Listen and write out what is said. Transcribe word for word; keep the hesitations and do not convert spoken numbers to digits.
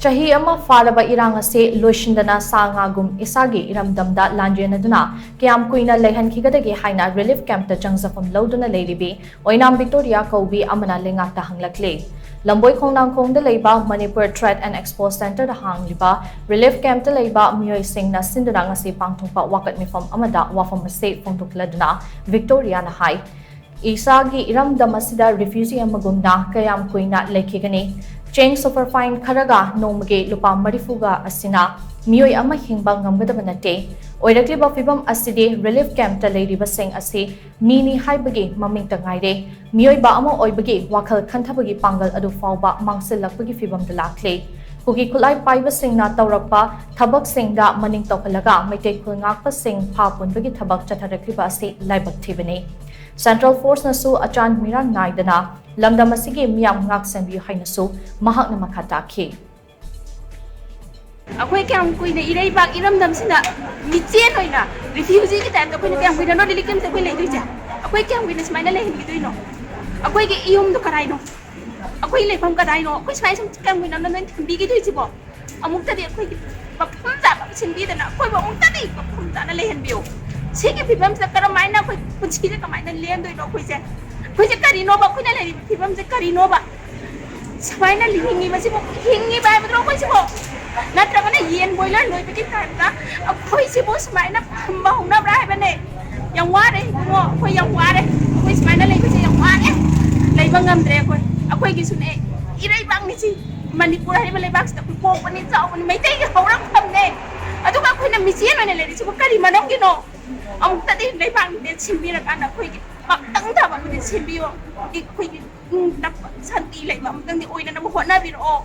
ꯆꯍꯤ ꯑꯃ ꯐꯥꯔꯕ ꯏꯔꯥꯡ ꯑꯁꯤ ꯂꯣꯏꯁꯤꯟꯗꯅ ꯁꯥ ꯉꯥꯒꯨꯝ ꯏꯁꯥꯒꯤ ꯏꯔꯝꯗꯝꯗ ꯂꯥꯟꯖꯦꯟꯅꯗꯨꯅ ꯀꯌꯥꯝ ꯀꯨꯏꯅ ꯂꯩꯍꯟꯈꯤꯒꯗꯒꯦ ꯍꯥꯏꯅ ꯔꯤꯂꯤꯐ ꯀꯦꯝꯞꯇ ꯆꯪꯖꯐꯝ ꯂꯧꯗꯨꯅ ꯂꯩꯔꯤꯕꯤ ꯑꯣꯏꯅꯥꯝ ꯚꯤꯛꯇꯣꯔꯤꯌꯥ ꯀꯧꯕꯤ ꯑꯃꯅ ꯂꯩꯉꯥꯛꯇ ꯍꯪꯂꯛꯂꯤ꯫ ꯂꯝꯕꯣꯏ ꯈꯣꯡꯅꯥꯡꯈꯣꯡꯗ ꯂꯩꯕ ꯃꯅꯤꯄꯨꯔ ꯊ꯭ꯔꯦꯠ ꯑꯦꯟ ꯑꯦꯛꯁꯄꯣ ꯁꯦꯟꯇꯔꯗ ꯍꯥꯡꯂꯤꯕ ꯔꯤꯂꯤꯐ ꯀꯦꯝꯞꯇ ꯂꯩꯕ ꯃꯤꯑꯣꯏꯁꯤꯡꯅ ꯁꯤꯟꯗꯨꯅ ꯉꯁꯤ ꯄꯥꯡꯊꯣꯛꯄ ꯋꯥꯀꯠ ꯃꯤꯐꯝ ꯑꯃꯗ ꯋꯥꯐꯝ ꯑꯁꯤ ꯐꯣꯡꯗꯣꯛꯂꯗꯨꯅ ꯚꯤꯛꯇꯣꯔꯤꯌꯥꯅ ꯍꯥꯏ, ꯏꯁꯥꯒꯤ ꯏꯔꯝꯗꯝ ꯑꯁꯤꯗ ꯔꯤꯐ꯭ꯌꯨꯖꯤ ꯑꯃꯒꯨꯝꯅ ꯀꯌꯥꯝ ꯀꯨꯏꯅ ꯂꯩꯈꯤꯒꯅꯤ? ꯆꯦꯡ ꯁꯨꯄꯔꯐꯥꯏꯟ ꯈꯔꯒ ꯅꯣꯡꯃꯒꯤ ꯂꯨꯄꯥ ꯃꯔꯤꯐꯨꯒ ꯑꯁꯤꯅ ꯃꯤꯑꯣꯏ ꯑꯃ ꯍꯤꯡꯕ ꯉꯝꯒꯗꯕ ꯅꯠꯇꯦ꯫ ꯑꯣꯏꯔꯛꯂꯤꯕ ꯐꯤꯕꯝ ꯑꯁꯤꯗꯤ ꯔꯤꯂꯤꯐ ꯀꯦꯝꯞꯇ ꯂꯩꯔꯤꯕꯁꯤꯡ ꯑꯁꯤ ꯃꯤꯅꯤ ꯍꯥꯏꯕꯒꯤ ꯃꯃꯤꯡꯇ ꯉꯥꯏꯔꯦ꯫ ꯃꯤꯑꯣꯏꯕ ꯑꯃ ꯑꯣꯏꯕꯒꯤ ꯋꯥꯈꯜ ꯈꯟꯊꯕꯒꯤ ꯄꯥꯡꯒꯜ ꯑꯗꯨ ꯐꯥꯎꯕ ꯃꯥꯡꯁꯤꯜꯂꯛꯄꯒꯤ ꯐꯤꯕꯝꯗ ꯂꯥꯛꯂꯦ꯫ ꯀꯨꯀꯤ ꯈꯨꯠꯂꯥꯏ ꯄꯥꯏꯕꯁꯤꯡꯅ ꯇꯧꯔꯛꯄ ꯊꯕꯛꯁꯤꯡꯗ ꯃꯅꯤꯡ ꯇꯧꯍꯜꯂꯒ ꯃꯩꯇꯩ ꯈꯨꯜ ꯉꯥꯛꯄꯁꯤꯡ ꯐꯥ ꯄꯨꯟꯕꯒꯤ ꯊꯕꯛ ꯆꯠꯊꯔꯛꯂꯤꯕ ꯑꯁꯤ ꯂꯥꯏꯕꯛ ꯊꯤꯕꯅꯤ꯫ ꯁꯦꯟꯇ꯭ꯔꯦꯜ ꯐꯣꯔꯁꯅꯁꯨ ꯑꯆꯥꯟ ꯃꯤꯔꯥꯟ ꯅꯥꯏꯗꯅ ꯂꯝꯗꯝ ꯑꯁꯤꯒꯤ ꯃꯤꯌꯥꯝ ꯉꯥꯛ ꯁꯦꯟꯕꯤꯌꯨ ꯍꯥꯏꯅꯁꯨ ꯃꯍꯥꯛꯅ ꯃꯈꯥ ꯇꯥꯈꯤ꯫ ꯑꯩꯈꯣꯏ ꯀꯌꯥꯝ ꯀꯨꯏꯅ ꯏꯔꯩꯕꯥꯛ ꯏꯔꯝꯗꯝꯁꯤꯗ ꯃꯤꯆꯦꯟ ꯑꯣꯏꯅ ꯔꯤꯐ꯭ꯌꯨꯖꯤꯒꯤ ꯇꯥꯏꯞꯇ ꯑꯩꯈꯣꯏꯅ ꯀꯌꯥꯝ ꯀꯨꯏꯅꯅꯣ ꯔꯤꯂꯤꯐ ꯀꯦꯝꯞꯁꯦ ꯑꯩꯈꯣꯏ ꯂꯩꯗꯣꯏꯁꯦ? ꯑꯩꯈꯣꯏ ꯀꯌꯥꯝ ꯀꯨꯏꯅ ꯁꯨꯃꯥꯏꯅ ꯂꯩꯍꯟꯈꯤꯗꯣꯏꯅꯣ? ꯑꯩꯈꯣꯏꯒꯤ ꯏꯌꯨꯝꯗꯣ ꯀꯗꯥꯏꯅꯣ? ꯑꯩꯈꯣꯏ ꯂꯩꯐꯝ ꯀꯗꯥꯏꯅꯣ? ꯑꯩꯈꯣꯏ ꯁꯨꯃꯥꯏꯅ ꯁꯨꯝ ꯀꯌꯥꯝ ꯀꯨꯏꯅꯅꯣ ꯅꯣꯏ ꯊꯝꯕꯤꯈꯤꯗꯣꯏꯁꯤꯕꯣ? ꯑꯃꯨꯛꯇꯗꯤ ꯑꯩꯈꯣꯏꯒꯤ ꯃꯐꯝ ꯆꯥꯕ ꯑꯃ ꯁꯤꯟꯕꯤꯗꯅ ꯑꯩꯈꯣꯏꯕꯨ ꯑꯃꯨꯛꯇꯗꯤ ꯃꯐꯝ ꯆꯥꯅ ꯂꯩꯍꯟꯕꯤꯌꯨ꯫ ꯁꯤꯒꯤ ꯐꯤꯕꯝꯁꯤꯗ ꯀꯔꯝꯍꯥꯏꯅ ꯑꯩꯈꯣꯏ ꯄꯨꯟꯁꯤꯁꯦ ꯀꯃꯥꯏꯅ ꯂꯦꯟꯗꯣꯏꯅꯣ? ꯑꯩꯈꯣꯏꯁꯦ, ꯑꯩꯈꯣꯏꯁꯦ ꯀꯔꯤꯅꯣꯕ? ꯑꯩꯈꯣꯏꯅ ꯂꯩꯔꯤꯕ ꯐꯤꯕꯝꯁꯦ ꯀꯔꯤꯅꯣꯕ? ꯁꯨꯃꯥꯏꯅ ꯍꯤꯡꯉꯤꯕꯁꯤꯕꯨ ꯍꯤꯡꯉꯤꯕ ꯍꯥꯏꯕꯗꯨꯔꯣ ꯑꯩꯈꯣꯏꯁꯤꯕꯨ? ꯅꯠꯇ꯭ꯔꯒꯅ ꯌꯦꯟ ꯕꯣꯏꯂꯔ ꯂꯣꯏꯕꯒꯤ ꯇꯥꯏꯞꯇ ꯑꯩꯈꯣꯏꯁꯤꯕꯨ ꯁꯨꯃꯥꯏꯅ ꯊꯝꯕ ꯍꯧꯅꯕ꯭ꯔꯥ ꯍꯥꯏꯕꯅꯦ? ꯌꯥꯝ ꯋꯥꯔꯦ ꯏꯕꯨꯡꯉꯣ, ꯑꯩꯈꯣꯏ ꯌꯥꯝ ꯋꯥꯔꯦ꯫ ꯑꯩꯈꯣꯏ ꯁꯨꯃꯥꯏꯅ ꯂꯩꯕꯁꯦ ꯌꯥꯝ ꯋꯥꯔꯦ, ꯂꯩꯕ ꯉꯝꯗ꯭ꯔꯦ ꯑꯩꯈꯣꯏ꯫ ꯑꯩꯈꯣꯏꯒꯤꯁꯨꯅꯦ ꯏꯔꯩꯕꯥꯛꯅꯤ ꯁꯤ, ꯃꯅꯤꯄꯨꯔ ꯍꯥꯏꯔꯤꯕ ꯂꯩꯕꯥꯛꯁꯤꯗ ꯑꯩꯈꯣꯏ ꯄꯣꯛꯄꯅꯤ, ꯆꯥꯎꯕꯅꯤ, ꯃꯩꯇꯩꯒꯤ ꯍꯧꯔꯛꯐꯝꯅꯦ꯫ ꯑꯗꯨꯒ ꯑꯩꯈꯣꯏꯅ ꯃꯤꯆꯦꯜ ꯑꯣꯏꯅ ꯂꯩꯔꯤꯁꯤꯕꯨ ꯀꯔꯤ ꯃꯔꯝꯒꯤꯅꯣ? ꯑꯃꯨꯛꯇꯗꯤ ꯂꯩꯕꯥꯛꯅꯤꯅꯦ ꯁꯤꯟꯕꯤꯔꯀꯥꯟꯗ ꯑꯩꯈꯣꯏꯒꯤ ꯄꯥꯛꯇꯪ ꯊꯕꯛ ꯑꯃꯗꯤ ꯁꯤꯟꯕꯤꯌꯣ꯫ ꯑꯩꯈꯣꯏꯒꯤ ꯏꯪ ꯇꯞꯄ ꯁꯥꯟꯇꯤ ꯂꯩꯕ ꯑꯃꯇꯪꯗꯤ ꯑꯣꯏꯅꯅꯕ ꯍꯣꯠꯅꯕꯤꯔꯛꯑꯣ꯫